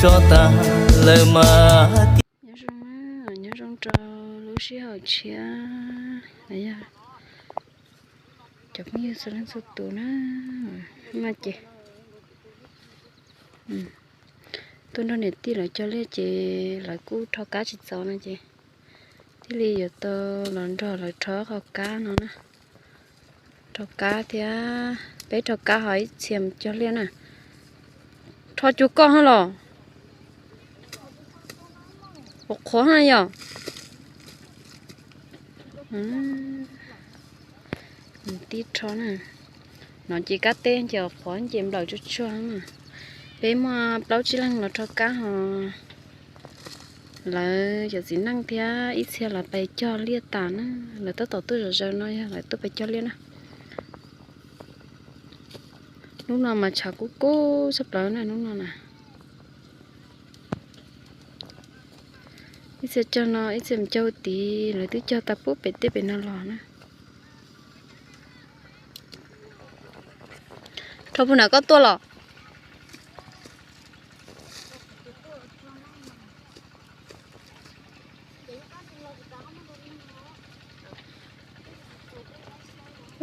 tso tas lawm mas. Nyob zoo, nyob zoo rau lub sij hawm tshiab, yog cov phooj ywg txhua leej txhua tus na, no ces tuaj nrog niam tij lawv cog liaj ces lawv kuj rho kab tsis txaus no ces thiaj li yuav tau los nrog lawv rho qhov kab no na. Rho kab thiab, peb rho kab ho ib txhia mus cog liaj na. Rho cuag koj hov los? Ua qhuav na yom. Tib rho na. No ces kab teb ces ua qhuav ces nplawm tsuag tsuag na. Peb muaj plaub tsib leeg los rho kab ho lawv cov txiv neej thiab ib txhia los pais cog liaj tas na. Lawv tab tom tuaj zom zaws no yog lawv tuaj pais cog liaj na. Hnub no mas tshav kub kub tshaj plaws na hnub no na. Ib txhia cog no ib txhia mus cog tid, lawv twb cog tag pub pem tej pem no los na. Rho puag nram koj tuaj los?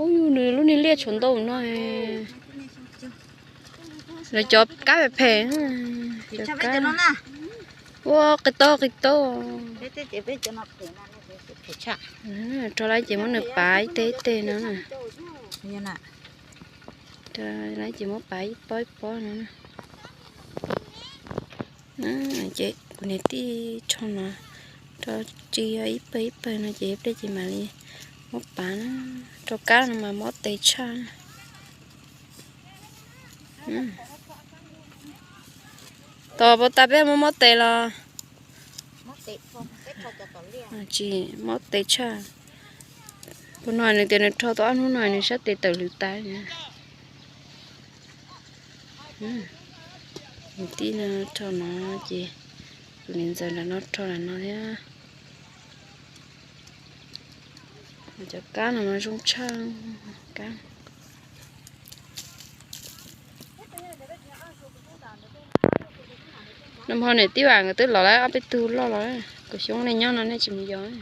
Ub, yus nws lub niag liaj tshuav ntau no. Lawv cov kab phem phem, cov kab ua qis taub qis taub. Rho lawm ces muab nws pav ib teg ib teg no na. Rho lawm ces muab pav ib pob ib pob no na. Ces kuv niam tij rho no, rho tsis yog ib pawg ib pawg no ces ib pliag ces mam li muab pav na. Rho kab no mas mob tes tshaj. Tos puas tas peb muab mob tes los? Tsis, mob tes tshaj. Puag no nws tias nws rho tau ob hnub no nws sab tes tawm lwm tas. Niam tij no rho no ces tus niam ntxawm nram no rho nram no thiab. Cov kab no mas zoo tshaj kab. Nag hmo niam tij vam nkawd twb los lawm, ob peb tug loj los, kuv xyoob nej nyob no nej tsis mus yos.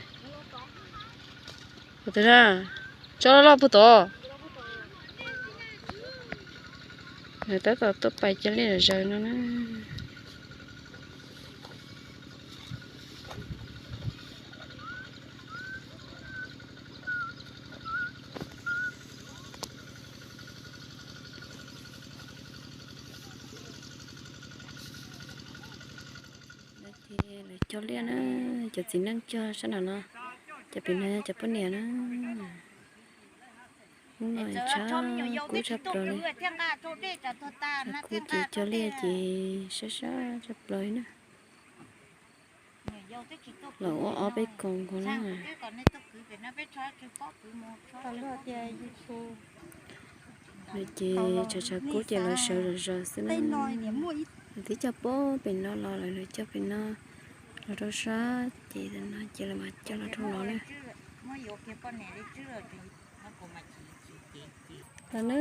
Tso loj loj puag tod. Lawv tab tom tuaj pais cog liaj zom zaws no na. Ces lawv cog liaj na, cov txiv neej cog sab nram no, cov pem no cov poj niam na. Hnub no tshav kub tshaj plaws li, tshav kub ces cog liaj ces sab sab tshaj plaws li na. Los ua ob peb koos nkaus na. No ces tshav tshav kub ces lawv sawv zom zaws xwb na. Lawv twb cog puag pem no los lawm, lawv cog pem no los rau sab ces no ces lawv mam cog los rau no na. Los na,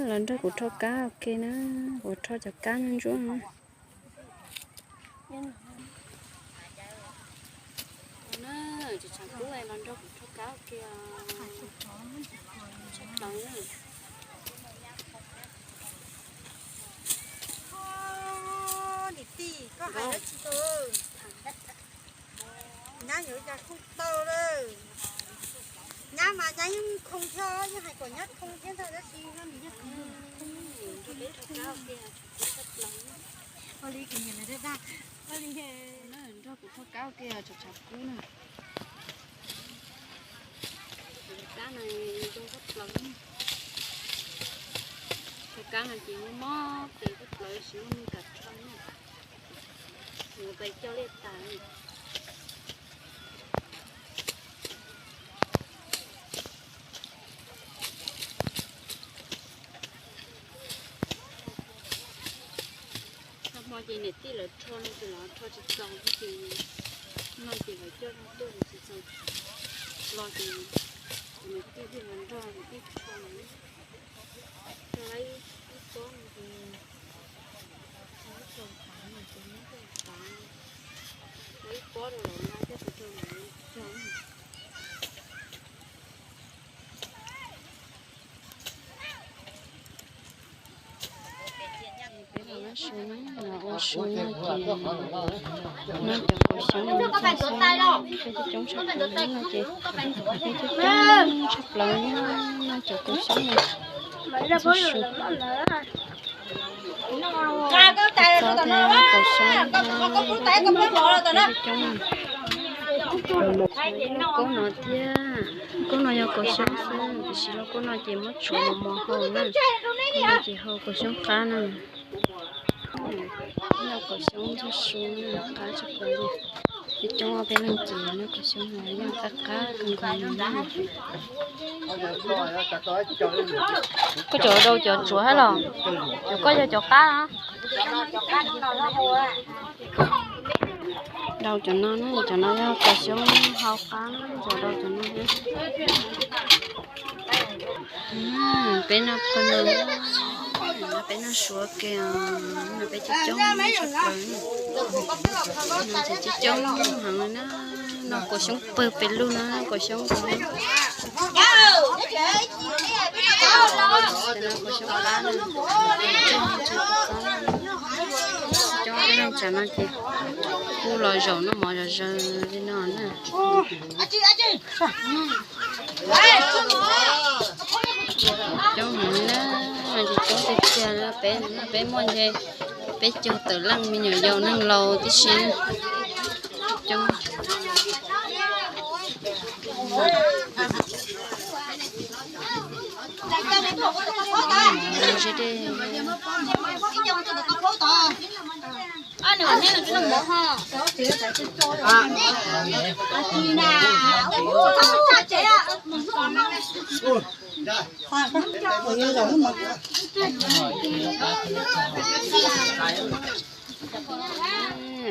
los nrog kuv rho kab ua ke na, kuv rho cov kab ntsuab ntsuab na. Tshav kub los nrog kuv rho kab ua ke os. Niam tij, koj hais dab tsi tau? Nyab yuav cas khoo tau lawm. Nyab mas nyab yeej khoo thiab, yeej hais kom nyab khoo thiab ntag, tab sis no nws yeej khoo. Ua li kuv niam lawv dag dag, ua li. Nrog kuv rho kab ua ke os, tshav tshav kub na. Kab no zoo tshaj plaws. Rho kab no ces mob mob tes tshaj plaws, tsis muaj neeg kam rho na. Mus pais cog liaj tas. Nag hmo ces niam tij lawv rho no ces lawv rho tsis txaus ces, no ces lawv coj no tuaj ces tsis txaus los ces niam tij thiaj los nrog niam tij rho lawm. Rho ib pob no ces, ib pob tav no ces muab coj Su no, ua su no ces noj cov kaus xyoob no tag xwb, peb coob tshaj plaws no ces, peb coob tshaj plaws noj cov kaus xyoob no. Ntxhib su, txob thiab kaus xyoob, peb coob. Lauj kaub no thiab, lauj kaub no yog kaus xyoob xwb, tiam sis lauj kaub no ces muab tshuav mos mos hau na, lauj kaub no ces hau kaus xyoob qab na. Noj kaus xyoob ntxhib su qab tshaj plaws li. Peb coob ob peb leeg ces noj kaus xyoob no yeej qab qab kawg nkaus li na. Koj cov dau cov tsuav thiab los? Cov koj yog cov qab. Dau cov no na, cov no yog kaus xyoob hau qab, cov dau cov no thiab. Peb noj pawg no, peb noj suav kiag, peb coob coob tshaj plaws, no ces coob coob heev li na, noj kaus xyoob pawg pes lug na, kaus xyoob, kaus xyoob qab na, coob, tsam no ces kuj los zaum noj mov zom zaws li no na. Coob heev na, coob tiag tiag, peb, peb muaj ntshe peb caug tawm leej me nyuam yaus neeg laus tib si. Coob.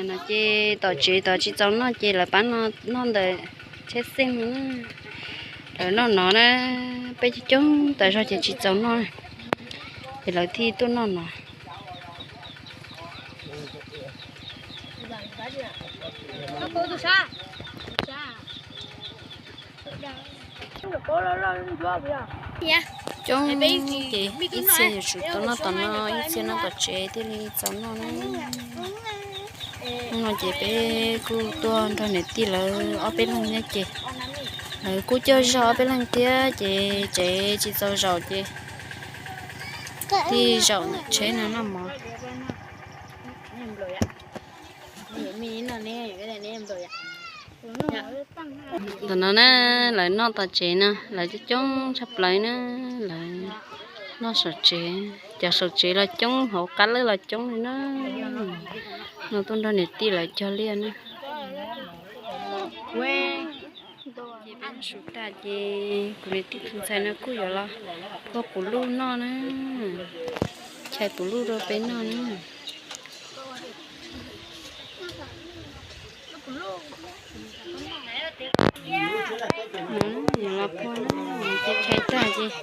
No ces tom tsev tod tsis txaus noj ces lawv pab noj ntawm tsheb xeej no na. Lawv noj no na, peb coob coob tas zog ces tsis txaus noj, ces lawv thiaj tuaj noj no. Coob ces ib txhia yuav tsum tau noj tom no, ib txhia noj tom tsev thiaj li txaus noj na. Hnub no ces peb kuj tuaj nrog niam tij lawv ob peb leeg thiab ces lawv kuj coj zog ob peb leeg thiab ces tsev tsis txaus zaum ces thiaj zaum ntawm tsheb no noj mov. Ntawm no na, lawv noj tom tsev no, lawv coob coob tshaj plaws na, lawv noj saum tsev, cov saum tsev los coob, hauv qab lawj los coob li na. No tuaj nrog niam tij lawv cog liaj na. Ces peb noj su tag ces kuv niam tij tus ntxhais no kuj yuav los phua quv luj noj na, chais quv luj rau peb noj na. Los phua na, ces chais tag ces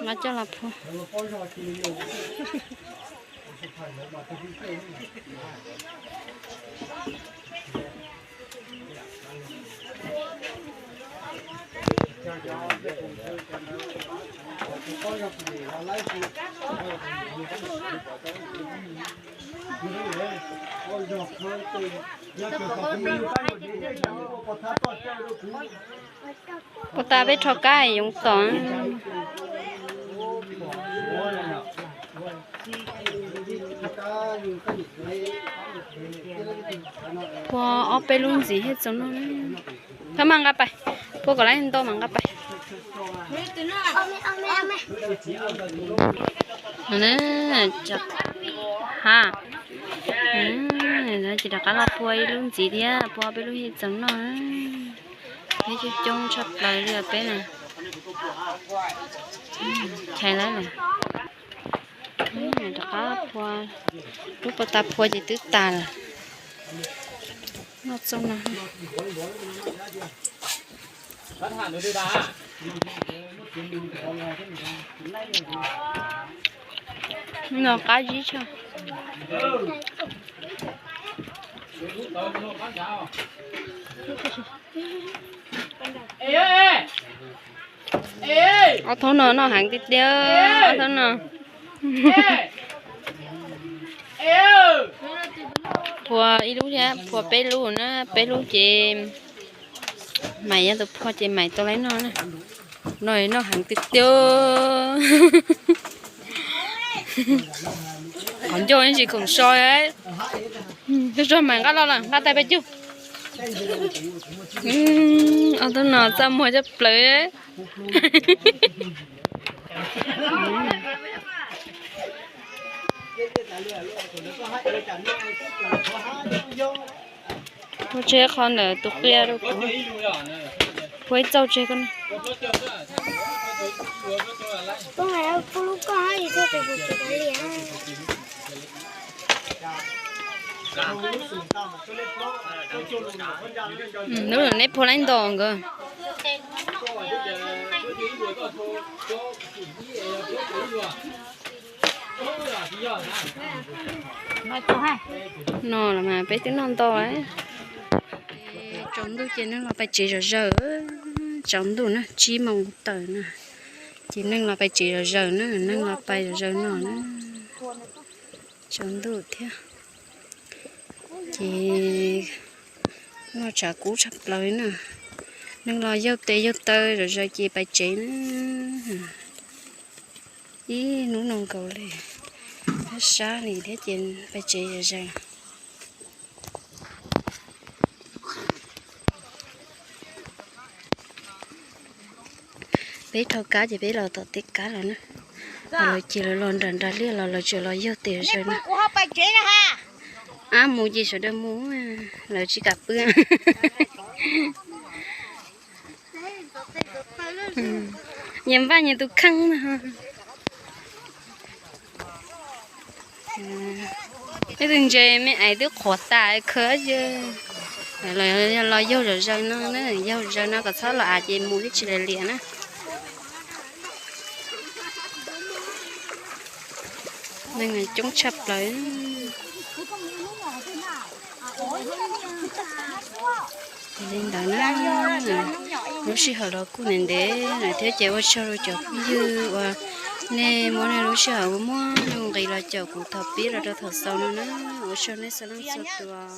los coj los phua. Ua tas peb rho kab yoov tom. Phua ob peb lub ntxiv thiaj txaus noj. Thov mas nqa pais, phua kom lawv ntau mas nqa pais. Ha, ces rov qab los phua ib lub ntxiv thiab, phua ob peb lub thiaj txaus noj. Peb coob coob tshaj plaws li os peb na. Chais lawm lawm. Rov qab phua, lub pas tas phua ces twb tas lawm. Noj txooj no. No qab zib tshaj. Ob thaub no noj heev tiag tiag, ob thaub no. Phua ib lub thiab, phua peb lub na, peb lub ces Maiv yog tus phua ces Maiv tau lawv noj na. Noj noj heev tiag tiag. Qhov ncauj yeej tsis khoom so. Tuaj tsuag Maiv nqa los lawm, nqa tais pes cug. Ob tug no txaj muag coj plaws. Ua tseg qhov ntawm tus qia rau kuv. Ua ib txauj tseg koj na. Hnub no neb phua laib nto nkawd. No los mas peb twb noj ntau. Tsaus ntuj ces neeg los pais tsev zom zaws. Tsaus ntuj na, tsib moos tawm na, ces neeg los pais tsev zom zaws na, neeg los pais zom zaws no na. Tsaus ntuj thiab, ces noj tshav kub tshaj plaws na. Neeg los yaug tes yaug taw zom zaws ces pais tsev na. Ib hnub no nkaus li, sab li thiab ces pais tsev zom zaws. Peb dhau kab ces peb los tom tej kab los na. Lawv ces lawv los nram nram liaj los lawv tseem los yaug tes zom zaws na. Ab, mus ces sawv daws mus, lawv tsis kam pw. Nyias npaj nyias tus kheej na. Ib tug ntses me aiv twb qhuav tas khawb. Los yaug zom zaws no, yaug zom zaws no kom txhob los av ces mus twb tsis liam liam na. Neeg coob tshaj plaws. Li ntawd na, lub sij hawm los kuj ntev ntev lawm thiab ces ua tsaug rau cov phooj ywg uas nej muab nej lub sij hawm uas muaj nuj nqis los caum kuv thaum pib los rau thaum xaus no na. Ua tsaug nej txhua leej txhua tus.